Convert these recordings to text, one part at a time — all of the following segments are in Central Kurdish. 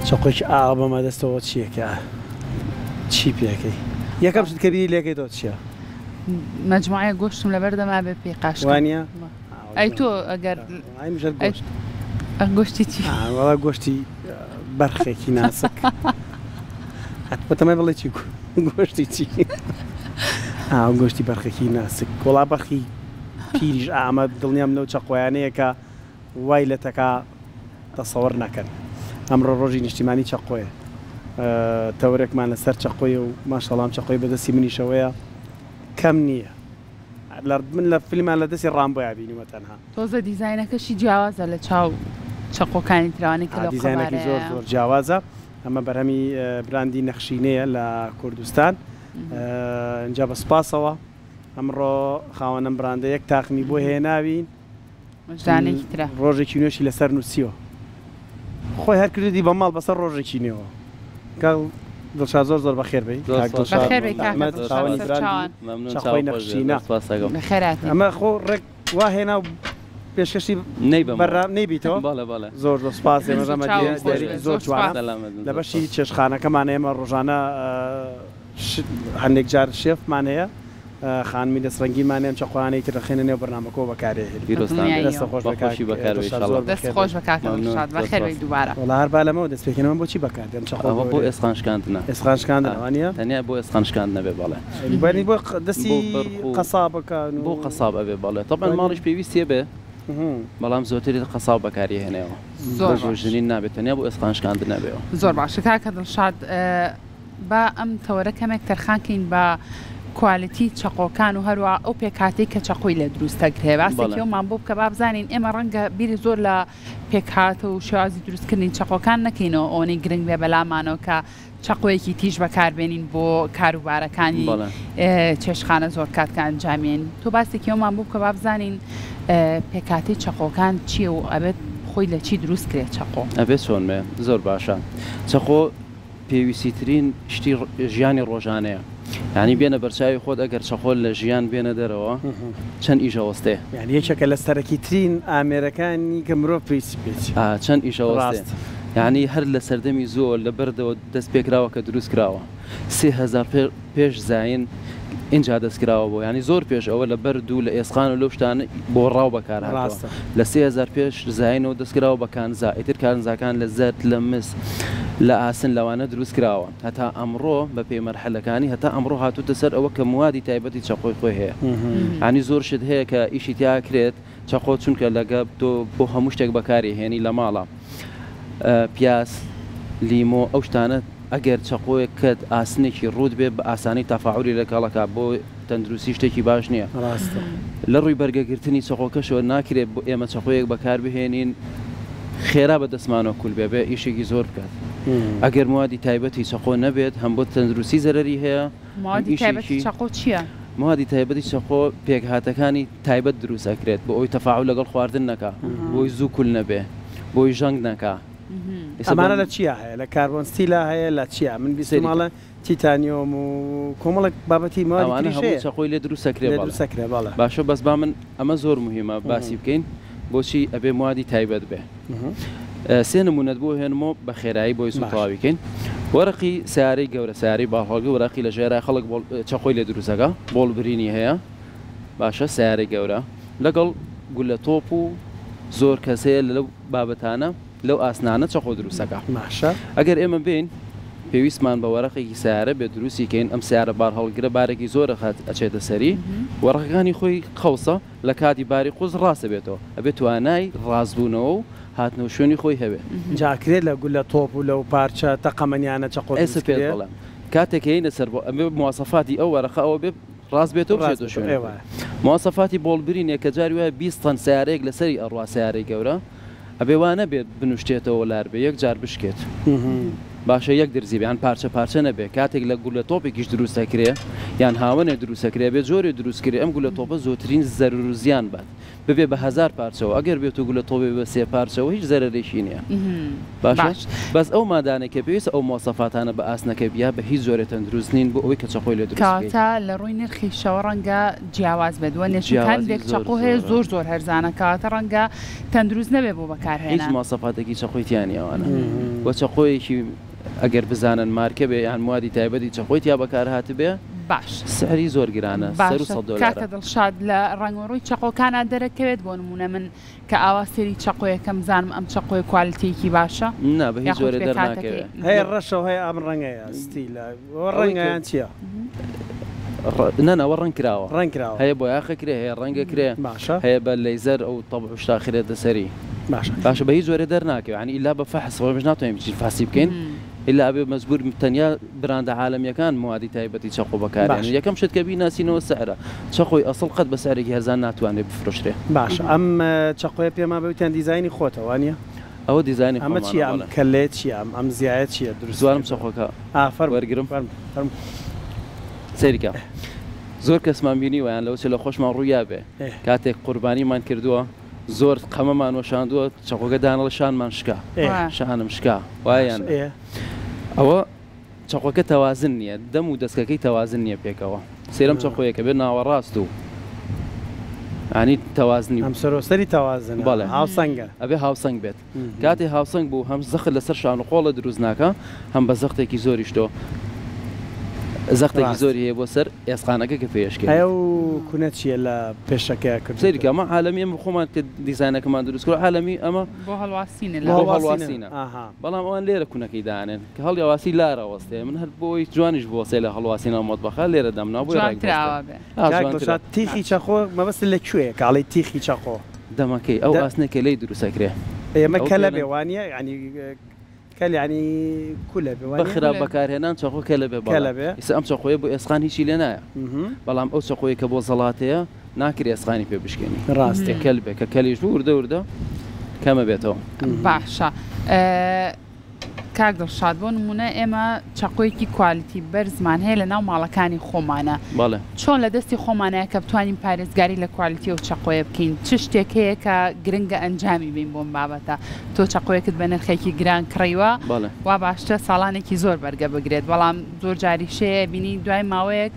چەقۆکی ئاوا بەمە دەستەوە چیەکە چی پێەکەی یەکەم شت کە بیری لێکەی تۆ چییە؟ مەجموعەیە گۆشتم لەبەر دەما بێ پێی قاشکەم. وانە؟ ئەی تۆ ئەگەر گۆشت گۆشتی چی؟ وەڵا گۆشتی بەرخێکی ناسک. بەتەمای بڵێ چی گۆشتی چی؟ گۆشتی بەرخێکی ناسک. وەڵا بەرخی پیریش ئامە دڵنیام لەو چەقۆیانەیە کە وای لە تەکا تەسەوەر نەکەن. ئەمڕۆ ڕۆژی نیشتیمانی چەقۆیە. تەوەرێکمان لەسەر چەقۆیە و ماشەڵا ئەم چەقۆی بەدەستی منیشەوەیە کەم نییە. من لە فیلمان لە دەستی ڕامبۆیا بینیومە تەنها. تۆزە دیزاینەکەشی جیاوازە لە چاو چەقۆکانی ترەوانەی کە لەو دیزاینەکەی زۆر قەبارەیە. زۆر جیاوازە. ئەمە بەرهەمی براندی نەخشینەیە لە کوردستان. ئینجا بە سوپاسەوە ئەمڕۆ خاوەنەم براندە یەک تاقمی بۆ هێناوین. مژدانێکی ترە. ڕۆژێکی نوێشی لەسەر نووسیوە. خۆی هەر کردی بە ماڵ بەسەر ڕۆژێکی نوێوە. کاک دڵشاد زۆر زۆر بەخێر بێی. زۆر کاک سوپاس. دڵشاد بەخێر بێی کاکە ئەحمەد دڵشاد، خاوەنی سەر براندی چاوان. مەمنون چەقۆی چاو خۆش بێ، نەخشینە. زۆر سوپاس ئەکەم. بەخێرهاتیت. ئەمە خۆ ڕێک وا هێنا و پێشکەشی نەیبەمەوە. بەرنامە نەیبیتەوە؟ بەڵێ بەڵێ. زۆر زۆر سوپاس. ئێمەش زۆر ئەمە چاوم خۆش دیارێکی بێ. زۆر زۆر جوانە. سوپاس. سەلامەت بن، لە زۆر بەشی سوپاس. چێشتخانەکەمان ئێمە ڕۆژانە هەندێک جار شێفمان هەیە خانمی دەستڕەنگینمان هەیە ئەم چەقۆیانەی تر دەخەینە نێو بەرنامەکەوە بەکارێهێنین. پیرۆزتان بێت. دەستت خۆش بێ بە کاک خۆشی بەکار بێ دڵشاد ئیشەڵا. زۆر دەست بەخێر خۆش بێی. بە کاکە مەمنون دڵشاد زۆر بەخێر بێی سوپاس. دووبارە. وەڵا هەر با لەمەوە دەست پێکەین ئەمە بۆچی بەکار دێ ئەم چەقۆ ئەوە بۆ گەورەیە؟ ئێسقان شکاندنە. ئێسقان شکاندنە وانییە؟ تەنیا بۆ ئێسقان شکاندنە بێ بەڵێ. بەنی بۆ دەستی بۆ بەرخ و قەسابەکان و بۆ قەساب ئەبێ بەڵێ. تەبعەن وانییە؟ ماڵیش پێویستیە بێ بەڵام زۆرتری قەساب بەکاری هێنێەوە. زۆر بۆ باش. ژنین نابێت تەنیا بۆ ئێسقان شکاندن نەبێەوە. زۆر باشە کاکە دڵشاد با ئەم تەوەرە کەمێک تەرخان کەین بە کوالیتی چەقۆکان و هەروە ئەو پێکهاتەی کە چەقۆی لێ دروست دەکرێ. باسێکی ئەومان بۆ بکە با بزانین ئێمە ڕەنگە بیری زۆر لە پێکهاتە و شێوازی دروستکردنی چەقۆکان نەکەینەوە ئەوەنەی گرنگ بێ بەلامانەوە کە چەقۆیەکی تیژ بەکاربێنین بۆ کاروبارەکانی چێشتخانە زۆر کات کە ئەنجامێن. تۆ باسێکی ئەومان بۆ بکە با بزانین پێکهاتەی چەقۆکان چییە و ئەبێت خۆی لە چی دروست کرێت چەقۆ؟ ئەبێت چۆن بێ؟ زۆر باشە. چەقۆ پێویستیترین شتی ژیانی ڕۆژانەیە. یانی بێنە بەرچاوی خۆت ئەگەر چەقۆ لە ژیان بێنە دەرەوە چەند ئیش ئەوەستێ. یانی یەکێکە لە سەرەکیترین ئامێرەکانی کە مرۆڤ پێویستی پێیەتی. چەند ئیش ئەوەستێ. ڕاستە. یانی هەر لە سەردەمی زووەوە لە بەردەوە دەست پێکراوە کە دروست کراوە. 3000 پێش زایین ئینجا دەست کراوە بۆ یانی زۆر پێش ئەوە لە بەرد و لە ئێسقان و لەو شتانە بۆ ڕاو بەکار هاتووە. ڕاستە. لە 3000 پێش زایینەوە دەست کراوە بە کانزا. ئیتر کانزاکان لە زەرد، لە مس، لە ئاسن لەوانە دروست کراوە. هەتا ئەمڕۆ بە پێی مەرحەلەکانی هەتا ئەمڕۆ هاتووتە سەر ئەوە کە موادی تایبەتی چەقۆی خۆی هەیە. یانی زۆر شت هەیە کە ئیشی تیا کرێت چەقۆ چونکە لەگە تۆ بۆ هەموو شتێک بەکاری هێنی لە ماڵە پیاز، لیمۆ ئەو شتانە ئەگەر چەقۆیەکەت ئاسنێکی ڕووت بێ بە ئاسانی تەفاعولی لەگەڵەکا بۆ تەندروستی شتێکی باش نییە. ڕاستە. لە ڕووی بەرگەگرتنی چەقۆکەشەوە ناکرێت بۆ ئێمە چەقۆیەک بەکار بهێنین خێرا بە دەستمانەوە کول بێ بێ ئیشێکی زۆر بکات. ئەگەر موادی تایبەتی چەقۆ نەبێت هەم بۆ تەندروستی زەرەری هەیە هەم موادی تایبەتی ئیشێکی چەقۆ چییە؟ موادی تایبەتی چەقۆ پێکهاتەکانی تایبەت دروست ئەکرێت بۆ ئەوەی تەفاعول لەگەڵ خواردن نەکا، بۆی زوو کول نەبێ، بۆی ژەنگ نەکا. ئەمانە لە چیا هەیە؟ لە کاربۆن ستیلا هەیە لە چیا؟ من بیستم ئەڵێ تیتانیۆم و کۆمەڵێک بابەتی موادی ئەوانە تریش هەموو هەیە. چەقۆی لێ دروست ئەکرێ لێ بەڵێ. دروست ئەکرێ بەڵێ. باشە بەس با من ئەمە زۆر موهیمە باسی بکەین بۆچی ئەبێ موادی تایبەت بێ. سێ نموونەت بۆ هێنمەوە بە خێرایی بۆی زوو باشە. تەواوی کەین. وەرەقی سەیارەی گەورە سەیارەی باڵهەڵگر وەرەقی لە ژێرای خەڵک بۆڵ چەقۆی لێ دروست ئەکا بۆڵ برینی هەیە باشە سەیارەی گەورە لەگەڵ گولە تۆپ و زۆر کەس هەیە لەو بابەتانە لەو ئاسنانە چەقۆ دروست ئەکا. باشە. ئەگەر ئێمە بێین پێویستمان بە وەرەقێکی سەیارە بێت دروستی کەین ئەم سەیارە بارهەڵگرە بارێکی زۆر ئەچێتە سەری وەرەقەکانی خۆی قەوسە لە کاتی باری قورس ڕاست ئەبێتەوە ئەبێت توانای ڕاستبوونەوە و هاتنەوە شوێنی خۆی هەبێ. جا ئەکرێت لە گولە تۆپ و لەو پارچە تەقەمەنیانە چەقۆ ئێستا دروست پێت کرێ؟ دەڵێم کاتێک هێینە سەر بۆ ئەبێ مواسەفاتی ئەو وەرەقە ئەوە بێ ڕاست بێتەوە ڕاست بچێتەوە بێتەوە شوێنی ئێ خۆی. وایە. مواسەفاتی بۆڵبرینێک کە جاری وایە 20 تەن سەیارەیەک لەسەری ئەڕوا سەیارەی گەورە ئەبێ وا نەبێت بنوشتێتەوە لار بێ یەک جار بشکێت. باشە یەک درزی بێ یان پارچە پارچە نەبێ کاتێک لە گولە تۆپێکیش دروست ئەکرێ یان هاوەنێ دروست ئەکرێ ئەبێ جۆرێ دروست کرێ ئەم گولە تۆپە زۆترین زەرر و زیان بات ببێ بە هەزار پارچەوە ئەگەر بێت و گولە تۆپێ بە سێ پارچەوە هیچ زەرەرێکی نییە باشە باش. بەس ئەو مادانەی کە پێویستە ئەو مواسەفاتانە بە ئاسنەکە بیا بە هیچ جۆرێ تەندروست نین بۆ ئەوەی کە چەقۆی لێ دروست بکەیت. کەواتە لە ڕووی نرخیشەوە ڕەنگە جیاواز بێت وەنیە چونکە جیاوازی هەندێک زۆر چەقۆ هەیە زۆرە. زۆر زۆر هەرزانە کەواتە ڕەنگە تەندروست نەبێ بۆ هیچ بەکارهێنان. مواسەفاتێکی چەقۆی تیا نیە ئەوانە وە چەقۆیەکی ئەگەر بزانن مارکە بێ یان موادی تایبەتی چەقۆی تیا بەکار هاتبێ باش. سعری زۆر گرانە سەرو باشە سەد دۆلارە. کاکە دڵشاد لە ڕەنگ و ڕووی چەقۆکانا دەرەکەوێت بۆ نموونە من کە ئاوا سەیری چەقۆیەکەم بزانم ئەم چەقۆیە کوالتیەکی باشە نا بە هیچ یاخود جۆرێ پێکهاتەکەی. دەرناکەوێ. هەیە ڕەشە و هەیە ئەم ڕەنگەیە ستیلە ئەوە ئەوەی ڕەنگە کە یان چیە؟ نا نا ئەوە ڕەنگ کراوە. ڕەنگ کراوە. هەیە بۆیاخە کرێ هەیە ڕەنگە کرێ باشە. هەیە بە لەیزەر ئەو تەبع و شتە ئەخرێتە سەری. باشە. باشە بە هیچ جۆرێ دەرناکەوێ یانی ئیلا بە فەحس خۆ ئێمەش ناتوانین بچین فەحسی بکەین ئیلا ئەبێ مەجبور تەنیا براندە عالەمیەکان موادی تایبەتی چەقۆ بەکارێنن باشە. یەکەم شت کە بیناسینەوە سعرە چەقۆی ئەسڵ قەت بە سعرێکی هەرزان ناتوانرێ بفرۆشرێ. باشە ئەم چەقۆیە پێمان بێ وتیان دیزاینی خۆتە وانیە؟ ئەوە دیزاینی ئەمە خۆمانە چیە ئەم بەڵێ. کەلەیە چیە ئەم ئەم زیایە چیە دروست زوارم کردوە؟ چەقۆکە ئا فەرموو وەرگرم. فەرموو فەرموو. سەیرکە زۆر کەسمان بینیوە یان لەوەچێ لە خۆشمان ڕوویابێ ئێ. کاتێک قوربانیمان کردووە زۆر قەمەمان وەشاندووە چەقۆکە دانەڵێ شانمان شکا ئێ. شانم شکا وایە یان باشە نا؟ ئێ. ئەوە چەقۆکە تەوازن نییە دەم و دەسکەکەی تەوازن نییە پێکەوە سەیرەم چەقۆیەکە بێت ناوەڕاست و ینی تەوازنی ئەم سەرۆسەری تەوازنە بەڵێ هاوسەنگە ئەبێ هاوسەنگ بێت کاتێ هاوسەنگ بوو هەم زەخت لەسەر شان و قۆڵە دروست ناکا هەم بە زەختێکی زۆریش تۆ زەختێکی ڕاست. زۆری هەیە بۆ سەر ئێسقانەکە کە پێشکەوێت. ئەو کونە چییە لە پێشەکەیا کردووتە؟ سەیرکە ئەمە عالەمی ئێمە خۆمان کە دیزاینەکەمان دروست کرد عالەمی ئەمە بۆ هەڵواسینە بۆ لە بۆ هەڵواسینە هەڵواسینە ئاها. بەڵام ئەوان لێرە کونەکەی دانێن کە هەڵیاواسی لارە وەستێ من هەر بۆی جوانیش بوەسێ لە هەڵواسینە مەتبەخە لێرە دامنا بۆی ڕێک جوانتر بوەستێ ئاوا بێ. ئا کاک جوانترە. دڵشاد تیخی چەقۆ مەبەستت لە کوێیە کە ئەڵێی تیخی چەقۆ؟ دەمەکەی ئەو دە ئاسنەی کە لێی دروست ئەکرێ ئێمە ئەو کەلە پێ بێ وانیە یانی کەل یانی کولە بێ بە وانیە؟ خراپ کولە. بەکارهێنان چەقۆ کەلە بێ بەڵێ کەلە بێ. ئیستا ئەم چەقۆیە بۆ ئێسقان هیچی لێ نایە بەڵام ئەو چەقۆیە کە بۆ زەڵاتەیە ناکرێ ئێسقانی پێ بشکێنی کە ڕاستە. کەل بێ کە کەلیش بوو وردە وردە کەمە بێتەوە. باشە کاک دڵشاد بۆ نمونە ئێمە چەقۆیەکی quality بەرزمان هەیە لە ناو ماڵەکانی خۆمانە بەڵێ. چۆن لە دەستی خۆمانایە کە بتوانین پارێزگاری لە quality ئەو چەقۆیە بکەین چ شتێک هەیە کە گرنگە ئەنجامی بین بۆم بابەتە تۆ چەقۆیەکت بە نرخێکی گران کڕیوە بەڵێ. وا باشترە ساڵانێکی زۆر بەرگە بگرێت بەڵام زۆر جاریش هەیە بینی دوای ماوەیەک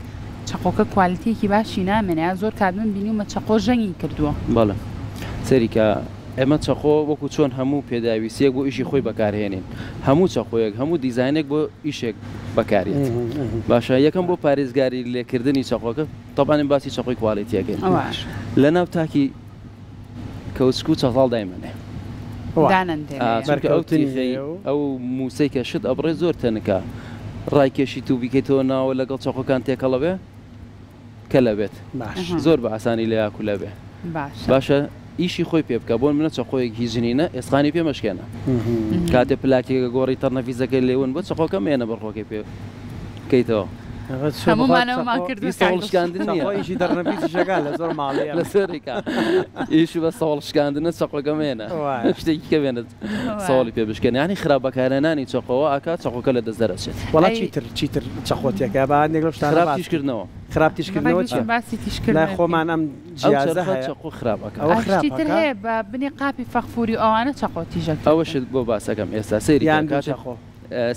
چەقۆکە quality یەکی باشی نامێنێ یا زۆر کات من بینیومە چەقۆ ژەنگی کردووە. بەڵێ سەیری کە ئێمە چەقۆ وەکو چۆن هەموو پێداویستیەک بۆ ئیشی خۆی بەکارهێنین هەموو چەقۆیەک هەموو دیزاینێک بۆ ئیشێک بەکارێت باشە یەکەم بۆ پارێزگاری لێکردنی چەقۆکە تەبعەن باسی چەقۆی quality یەکەین لەناو تاکی کەوچک و چەتاڵ دایمەنێ چونکە ئەو تیخەی ئەو موسەی کە شت ئەبڕێ زۆر تەنکە ڕایکێشیت و بیکەیتەوە ناوە لەگەڵ چەقۆکان تێکەڵە بێ کەلە بێت زۆر بە ئاسانی لە یاکولە بێ باشە ئیشی خۆی پێ بکە بۆن منە چەقۆیەک هیچ نینە ئێسقانی پێ مەشکێنە کاتێ پلاکێکە گۆڕی تەرنەفیزەکەی لێون بۆ چەقۆکە مێنە بەرخۆکەی پێ بکەیتەوە. هەموومان ئەومان کردووە ئی سەوڵ شکاندن نییە. چەقۆ ئیشی دەرنەفیزیشەکە لە زۆر ماڵی ئەمە. لە زۆرێکا ئیش بە سەوڵ شکاندنە چەقۆکە مێنە شتێکی کە بێنە سەوڵی پێ بشکێنە یانی خراپ بەکارهێنانی چەقۆوە ئەکا چەقۆکە لە دەست دەرەچێت. وەڵا چیتر چیتر چەقۆ تێکا با هەندێک لەو شتانە خراپ باس تیژکردنەوە. خراپ تیژکردنەوە چیە؟ باسی لای تیژکردنەوە بکەین. خۆمان ئەم ئەو جیازە چەرخە هەیە. چەقۆ خراپ ئەکا. ئەوە خراپ شتی تر ئەکا؟ هەیە بە بنی قاپی فەخفوری و ئەوانە چەقۆ تیژەکردن. ئەوەشت بۆ باسەکەم ئێستا سەیری کە یان دوو کاتێ چەقۆ.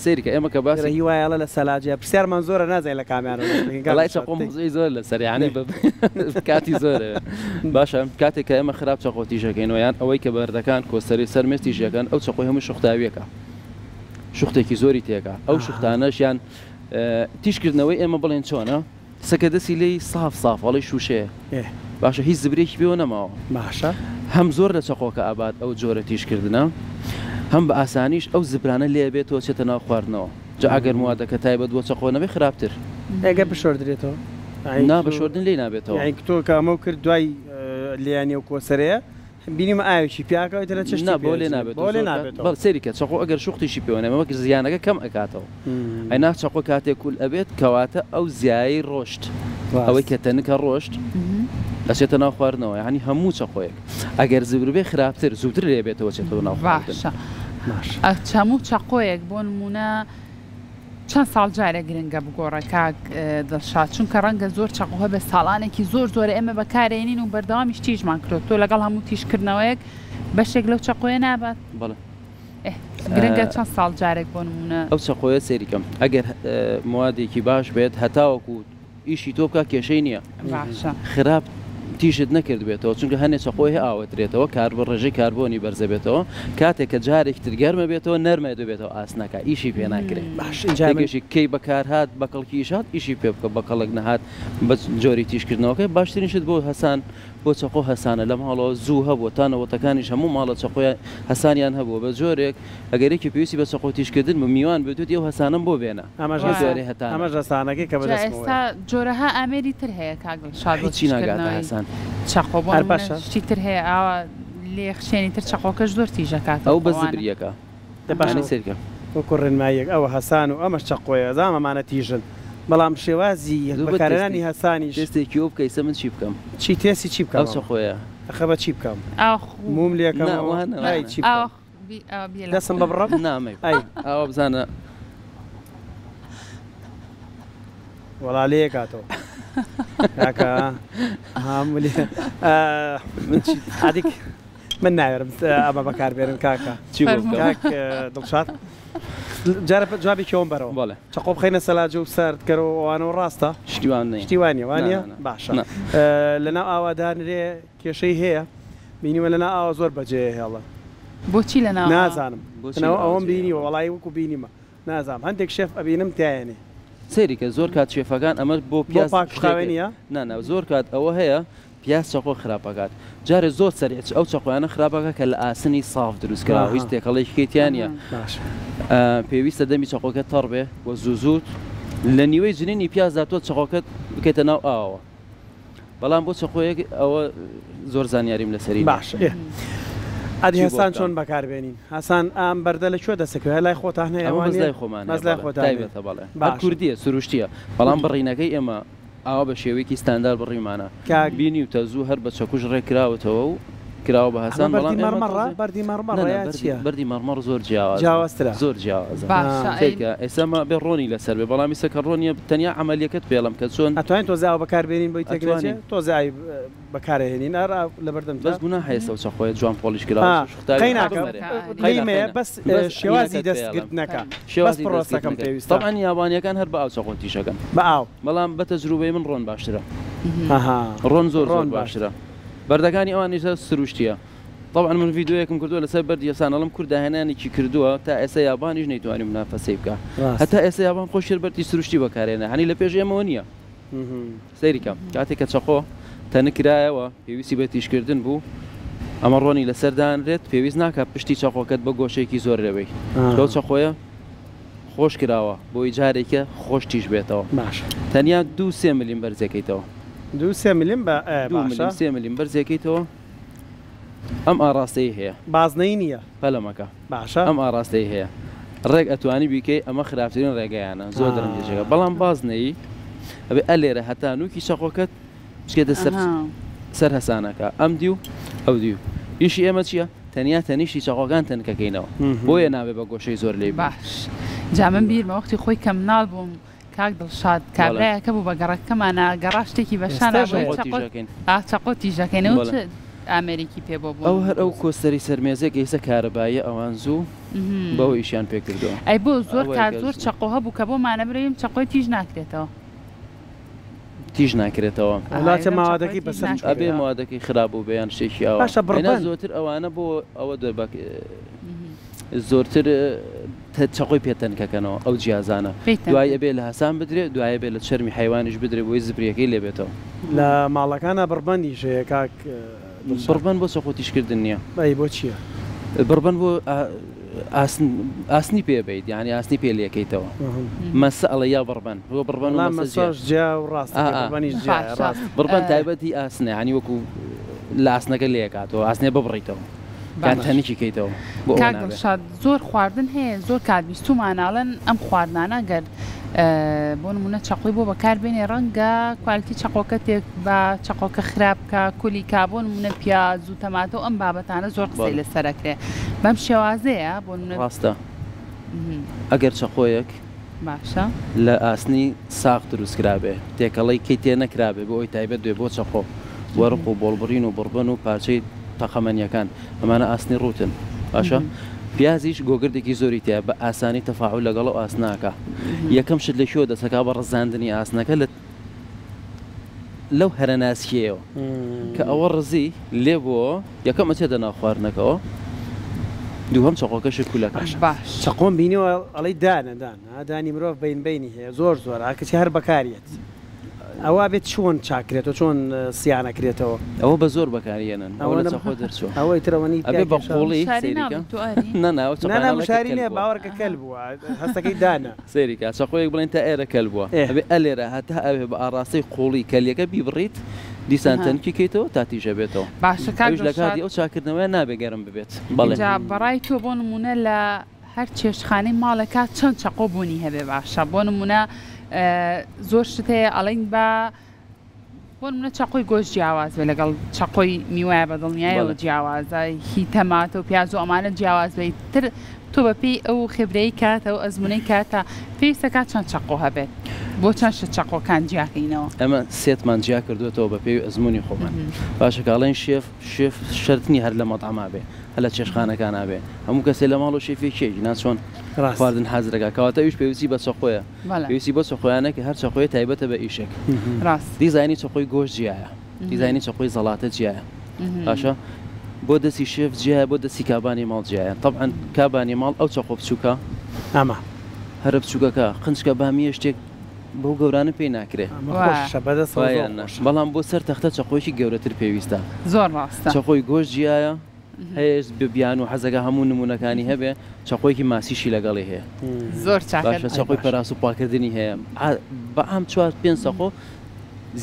سەیری کە ئێمە کە باسی هیوایە ئەڵێ لە سەلاجەیە پرسیارمان زۆرە نازانین لە کامیانەوە دەست بکەین کاک وەڵای دڵشاد چەقۆ تێی. مەوزوعی زۆر لەسەر یانی بە کاتی زۆرە باشە کاتێک کە ئێمە خراپ چەقۆ تیژەکەینەوە یان ئەوەی کە بەردەکان کۆسەری سەر مێز تیژەکەن ئەو چەقۆی هەموو شوختاویەکە شوختێکی زۆری تێکا ئەو شوختانەش یان تیژکردنەوەی ئێمە بڵێن چۆنە سەکە دەستی لێی ساف ساف ئەڵێی شووشەیە باشە هیچ زبرێکی پێوە نەماوە باشە هەم زۆر لە چەقۆکە ئەبات ئەو جۆرە تیژکردنە هەم بە ئاسانیش ئەو زبرانە لێ ئەبێتەوە چێتە ناو خواردنەوە جا ئەگەر موادەکە تایبەت بۆ چەقۆ نەبێ خراپتر. ئەگەر بشۆردرێتەوە نا بە شۆردن لێی نابێتەوە. یانی تۆ کە ئەمەو کرد دوای لێیانی ئەو کۆسەرەیە بینیم ئاوێکی پیاکە ئیتر چ شتی نا پێ بۆ لێ ئەچێ؟ نابێتەوە بۆ لێ زۆر کات نابێتەوە. بەڵێ سەیری کە چەقۆ ئەگەر شوختیشی پێوە نەبێ وەک زیانەکە کەم ئەکاتەوە ئەینا چەقۆ کاتێک کول ئەبێت کەواتە ئەو زیایەی ڕۆشت ئەوەی ڕاست. کە تەنکە ڕۆشت ئەچێتە ناو خواردنەوە یانی هەموو چەقۆیەک ئەگەر زبر بێ خراپتر زووتر لێ بێتەوە چێتەوە ناو خواردن. باشە. باشە. هەموو چەقۆیەک بۆ نموونە چەند ساڵ جارێک گرنگە بگۆڕێ کاک دڵشاد چونکە ڕەنگە زۆر چەقۆ هەبێت ساڵانێکی زۆر زۆرە ئێمە بەکارێنین و بەردەوامیش تیژمان کردووە تۆ لەگەڵ هەموو تیژکردنەوەیەک بەشێک لەو چەقۆیە نابات. بەڵێ. گرنگە چەند ساڵ جارێک بۆ نموونە. ئەو چەقۆیە سەیری کەم ئەگەر موادێکی باش بێت هەتاوەکو ئیشی تۆ بکا کێشەی نییە باشە. خراپ تیژت نەکردبێتەوە چونکە هەنێ چەقۆی هەیە ئاوەترێتەوە کاربۆ ڕێژەی کاربۆنی بەرزەبێتەوە کاتێک کە جارێکی تر گەرمە بێتەوە نەرمە دەبێتەوە ئاسنەکە ئیشی پێ ناکرێ باش ئینجا من. تێکێشی کەی بەکارهات بەکەڵکی ئیش هات ئیشی پێ بکە بەکەڵک نەهات بە جۆری تیژکردنەوەکەی باشترین شت بۆ هەسان بۆ چەقۆ هەسانە لە ماڵەوە زوو هەبووە تا نەوەتەکانیش هەموو ماڵە چەقۆیان هەسانیان هەبووە بە جۆرێک ئەگەر یەکێ پێویستی بە چەقۆ تیژکردن بوو میوان بێت وتی ئەو هەسانەم بۆ بێنە ئەمەش ئەو هەسان جۆرەی هەتانە. ئەمەش هەسانەکەی کە جا بەدەستمەوەیە. ئێستا جۆرەها ئامێری تر هەیە کاک دڵشاد بۆ هیچی ناگاتە تیژکردنەوەی هەسان. چەقۆ بۆ هەر نموونە باشە. شتی تر هەیە ئاوا لێ خشێنی تر چەقۆکەش زۆر تیژەکاتەوە ئەو بە خۆ وانە. زبریەکە. دە باشە یانی سەیرکە. وەکو ڕێنماییەک ئەوە هەسان و ئەمەش چەقۆیە ئەزانم ئەمانە تیژن بەڵام شێوازی زوو بە بەکارهێنانی تێستی هەسانیش. تێستێکی ئەو بکە ئیسە من چی بکەم. چی تێستی چی بکەم ئەو ئەوە چەقۆیە. ئەخە بە چی بکەم ئاخ موم نا لێکەمەوە وانە ئای وانە. چی بکەم. ئاخ بی ئاوا بیە لە دەسم خۆم. ببڕم نا مەی ئەی. ئاوا بزانە. وەڵا لێکاتەوە کاکە هەموو لێ من چی ئادیک من ناوێرم ئەمە بەکاربێنم کاکە. چی بۆ فەرموو. بکەم؟ کاک دڵشاد جارە جوابێکی ئەوم بەرەوە. بەڵێ. چەقۆ بخەینە سەلاجە و سارد کەرەوە ئەوانەوە ڕاستە؟ شتی وان نییە. شتی وا نییە وا نا نییە؟ نا نا. باشە نا. لەناو ئاوا دانرێ کێشەی هەیە؟ بینیومە لەناو ئاوا زۆر بەجێ هێڵن. بۆچی لەناو ئاوا؟ نازانم بۆچی لەناو لەناو ئەوەم جێ بینیوە هێڵن؟ وەڵایی وەکو بینیمە نازانم هەندێک شێف ئەبینم تیایەنێ. سەیری کە زۆر کات شێفەکان ئەمە بۆ بۆ پیاز پاک شتێکە خاوێنیە؟ نا نا زۆر کات ئەوە هەیە پیاز چەقۆ خراپ ئەکات جارێ زۆر سەریع ئەو چەقۆیانە خراپ ئەکات کە لە ئاسنی ساف دروست کراوە هیچ ئاها. تێکەڵێکی تیا نییە باشە. پێویستە دەمی چەقۆکە تەڕ بێ و زوو زوو لە نیوەی جنینی پیازدا تۆ چەقۆکەت بکەیتە ناو ئاوەوە بەڵام بۆ چەقۆیەک ئەوە زۆر زانیاریم لەسەری نییە. باشە ئێ ئەدی چی بۆ هەسان بکەم؟ چۆن بەکاربێنین؟ هەسان ئەم بەردە لە کوێ دەسەکەوێ؟ هەر لای خۆتان هەیە ئەمە وا بەس نییە؟ لای خۆمان بەس هەیە لای بەڵێ خۆتان هەیە. تایبەتە بەڵێ هەر باشە. کوردییە سروشتییە بەڵام بڕینەکەی ئێمە ئاوا بە شێوەیەکی ستاندار بڕیومانە کاک. بینیوتە زوو هەر بە چەکوش ڕێک کراوەتەوە و کراوە بە ئەمە هەسان بەردی بەڵام ئێمە مەڕمەڕە؟ تۆزێ بەردی نا مەڕمەڕە نا یا بەردی چییە؟ بەردی مەڕمەڕ زۆر جیاوازە جیاوازترە. زۆر جیاوازە باشە ئا. ئەی. سەیرکە ئێستا مە بێ ڕۆنی لەسەر بێ بەڵام ئیستا کە ڕۆنیە تەنیا عەمەلیەکەت پێڵم کە چۆن ئەتوانین تۆزێ ئاو بەکاربێنین بۆی تێک نەچێ؟ ئەتوانین. تۆزێ ئاوی بەکارئەهێنین ئەر ئاو لەبەردەمتە؟ بەس گوناحە ئێستا ئەو چەقۆیە جوان پۆڵیش کراوە ئا شوختاوی قەی ئا ناکە بمەرێ قەی لێی نا قەی مەیە نا بەس بەس شێوازی ئینەکەت دەست پێڵم گرتنەکە بەس شێوازی دەست پڕۆسەکەم گرتنەکە پێویستە. تەبعەن یابانیەکان هەر بە ئاو چەقۆ تیژەکەن. بە ئاو. بەڵام بە تەجروبەی من ڕۆن باشترە. ئەها ڕۆن زۆر زۆر ڕۆن باشترە. باشترە بەردەکانی ئەوانیش سروشتیە تەبعەن من ڤیدیۆیەکم کردووە لەسەر بەردی یەسان ئەڵێم کورد داهێنانێکی کردووە تا ئێستا یابانیش نەیتوانی منافەسەی بکا ڕاستە. هەتا ئێستا یابان خۆشی هەر بەردی سروشتی بەکارێنە هەنی لە پێش ئێمەوە نییە سەیری کە کاتێک کە چەقۆ تەنک کرایەوە پێویستی بە تیژکردن بوو ئەمە ڕۆنی لەسەر دانرێت پێویست ناکات پشتی چەقۆکەت بە گۆشەیەکی زۆر لێبەی چونکە ئەو چەقۆیە خۆش کراوە بۆی جارێکە خۆش تیژ بێتەوە باشە تەنیا دوو سێ ملیم بەرزەکەیتەوە دوو سێ ملیم بە دوو باشە ملیم سێ ملیم بەرزەکەیتەوە ئەم ئاڕاستەی هەیە بازنەی نییە پەلەمەکە باشە ئەم ئاڕاستەی هەیە ڕێک ئەتوانی بیکەی ئەمە خراپترین ڕێگەیانە زۆر درەنگ تیژەکە بەڵام بازنەیی ئەبێ ئەلێرە هەتا نوکی چەقۆکەت بچێتە سەر سەر هەسانەکە ئەم دیو ئەو دیو ئیشی ئێمە چییە تەنیا تەنیشتی چەقۆکان تەنکەکەینەوە بۆیە نابێ بە گۆشەی زۆر لێی بین. باش جا من بیرمە وەختی خۆی کە مناڵ بووم کاک دڵشاد بەڵێ. کابرایەکە بوو بە گەڕەکەمانا گەڕا شتێکی بە شانا ئێستاش بۆی هەیە. چەقۆ چەقۆ تیژەکەین. ئا چەقۆ تیژەکەین ئەو بەڵێ. چ ئامێرێکی پێ بۆ بۆ ئەو هەر ئەو کۆستەری سەرمێزەیە کە ئێستا کارەباییە ئەوان زوو بەوە ئیشیان پێ کردووە. ئەی بۆ زۆر ئەوەیە کات کە زۆر زوو. چەقۆ هەبوو کە بۆمانە برێیم چەقۆی تیژ ناکرێتەوە. تیژ ناکرێتەوە. وەڵا چە ئایدەم چەقۆی ماوادەکەی تیژ بەسەر چوو. ئەبێ ناکرێتەوە. موادەکەی خراپ بوو بێ یان شتێکی ئاوا. باشە ئەینا بڕبەند. زۆرتر ئەوانە بۆ ئەوە دەر بە زۆرتر چەقۆی پێ تەنکەکەنەوە ئەو جیازانە. پێی دوای تەنکە. ئەبێ لە هەسان بدرێ دوای ئەبێ لە چەرمی حەیوانیش بدرێ بۆی زبریەکەی لێ بێتەوە. لە ماڵەکانا بڕبەندیش هەیە کاک دڵشاد. بڕبەند بۆ چەقۆ تیژکردن نییە. ئەی بۆ چییە؟ بڕبەند بۆ ئاسن ئاسنی پێ بەیت یانی ئاسنی پێ لێکەیتەوە. مەسە ئەڵێ یا بڕبەند بۆ بڕبەند و وەڵا مەسە جیا. مەسەش جیا و ڕاستە ئا ئا. بڕبەنیش جیایە باشە. ڕاستە. بڕبەند تایبەتی ئاسنە یانی وەکو لە ئاسنەکە لێکاتەوە ئاسنێ ببڕیتەوە یان باشە. تەنکی کەیتەوە بۆ ئەوە کاک نابێ. دڵشاد زۆر خواردن هەیە زۆر کات بیستومانە ئەڵێن ئەم خواردنانە گەر بۆ نمونە چەقۆی بۆ بەکار بێنێ ڕەنگە quality چەقۆکە تێک با چەقۆکە خراپ کا کولی کا بۆ نمونە پیاز و تەماتە و ئەم بابەتانە زۆر قسەی لەسەر ئەکرێ بەم شێوازەیە بۆ نمونە ڕاستە ئەگەر چەقۆیەک باشە لە ئاسنی ساغ دروست کرابێ تێکەڵەی کەی تێ نەکرابێ بۆ ئەوی تایبەت بێ بۆ چەقۆ وەرق و بۆڵبڕین و بڕبەن و پارچەی تەقەمەنیەکان ئەمانە ئاسنی ڕووتن باشە پیازیش گۆگردێکی زۆری تیا بە ئاسانی تەفاعول لەگەڵ ئەو ئاسنە ئەکا یەکەم شت لە کوێوە دەست ئەکا بە ڕزاندنی ئاسنەکە لە لەو هەرە ناسکیەیەوە کە ئەوە ڕزی لێ بۆ یەکەم ئەچێتە ناو خواردنەکەوە دووهەم چەقۆکەشی کولەکە. باش. چەقۆم بینیوە ئەڵێی دانە دان ها دانی مرۆڤ بەین بەینی هەیە زۆر زۆر ها کەچی هەر بەکاریەت. ئەوە ئەبێت چۆن چاکرێتەوە چۆن سیانە کرێتەوە. ئەوە بە زۆر بەکاری یەنن ئەوە لە چەقۆ دەرچوە ئەوە ئیتر ئەوە نی ئەبێ بە قوڵی مشاری سەیری کە نابی تۆ ئەری. نا نا ئەوە نا نا چەقۆیانە ئەڵێ کە مشاری کەل نیە بوە. باوەڕکە کەل بوە هەستەکەی دانە. سەیری کە چەقۆیەک بڵێن تا ئێرە کەل بوە ئێ. ئەبێ ئەلێرە هەتا ئەبێ بە ئاڕاستەی قوڵی کەلیەکە بیبڕیت دیسان ئەها. تەنکی کەیتەوە تا تیژە بێتەوە باشە کاک ئەویش لە دڵشاد. کاتی ئەو چاکردنەوەیە نابێ گەرم ببێت بەڵێ. ئینجا بەڕای تۆ بۆ نمونە لە هەر چێشتخانەی ماڵێکا چەند چەقۆ بوونی هەبێ باشە بۆ نمونە زۆر شت هەیە ئەڵێین بە بۆ نمونە چەقۆی گۆشت جیاواز بێ لەگەڵ چەقۆی میوایە بە دڵنیایەوە بەڵێ. جیاوازە هی تەماتە و پیاز و ئەمانە جیاواز بێ تر تۆ بە پێی ئەو خبرەی کاتە و ئەزمونەی کاتە پێویستە کات چەند چەقۆ هەبێت بۆ چەند شت چەقۆکان جیاکەینەوە؟ ئێمە set مان جیا کردووەتەوە بە پێی ئەزموونی خۆمان باشە کە ئەڵێن شێف شێف شەرت نییە هەر لە مەتعەما بێ هەر لە چێشتخانەکانا بێ هەموو کەسێ لە ماڵەوە شێفی کێ نا چۆن ڕاست. خواردن حازرەکا کەواتە ئەویش پێویستی بە چەقۆیە بەڵێ. پێویستی بۆ چەقۆیانە کە هەر چەقۆیە تایبەتە بە ئیشێک ڕاست. دیزاینی چەقۆی گۆشت جیایە دیزاینی چەقۆی زەڵاتە جیایە باشە بۆ دەستی شێف جیایە بۆ دەستی کابانی ماڵ جیایە تەبعەن کابانی ماڵ ئەو چەقۆ بچووکە ئەمە. هەرە بچووکەکە قنچکە بامیە شتێک بەو گەورانە پێی ناکرێ. ئەمە خۆشە بەدەستەوە زۆر وایە نا خۆشە. بەڵام بۆ سەر تەختە چەقۆیەکی گەورەتر پێویستە. زۆر ڕاستە. چەقۆی گۆشت جیایە هەیە بە بیانوو حەزەکا هەموو نموونەکانی هەبێ چەقۆیەکی ماسیشی لەگەڵی هەیە. زۆر چاکە. باشە ئەی چەقۆی باشە. پەراسوو پاکردنی هەیە بە عام چوار پێنج چەقۆ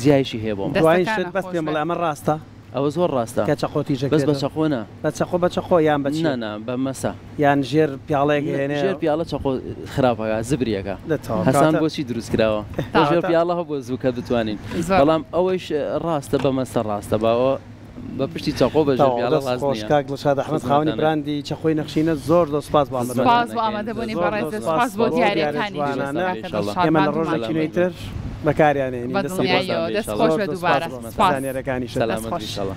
زیایشی هەیە بۆ ماڵ. دوایین دەستەکانت شت بەس خۆش پێم بێت. بڵێ ئەمە ڕاستە؟ ئەوە زۆر ڕاستە. کە چەقۆ تیژە بەس بە کرێتەوە؟ چەقۆ نا. بە چەقۆ بە چەقۆ یان بە چی؟ نا نا بە مەسە. یان ژێر پیاڵەیەک ئەهێنێ؟ ژێر پیاڵە چەقۆ خراپ ئەکا زبری ئەکا. دە تەواو هەسان کەواتە بۆچی دروست کراوە؟ بۆ ژێر کەواتە پیاڵە هەبووە زوو کە بتوانین. زۆر. بەڵام ئەوەیش ڕاستە بە مەسە ڕاستە باوە بە پشتی چەقۆ بە ژێر تەواو پیاڵە دەست ڕاست خۆش نییە. کاک دڵشاد ئەحمەد خاوەنی خزمەتانە. براندی چەقۆی نەخشینە زۆر زۆر سوپاس بۆ ئامادەبوونت. سوپاس بۆ خزمەتانەکەین. ئامادەبوونی زۆر زۆر بەڕێزت سوپاس سوپاس بۆ بۆ دیارە دیارییەکانیش جوانانە. کاکە ئیشەڵا. دڵشاد ئێمە لە ماندوومان ڕۆژێکی نوێی کردی. تر بەکاریان ئەهێنین. بە دەستم خۆش. دڵنیاییەوە دەست ئیشەڵا. خۆش زۆر بێ زۆر دووبارە سوپاس بۆ سوپاس. زانیاریەکانیشت. دەست سەلامەت خۆش. ئیشەڵا.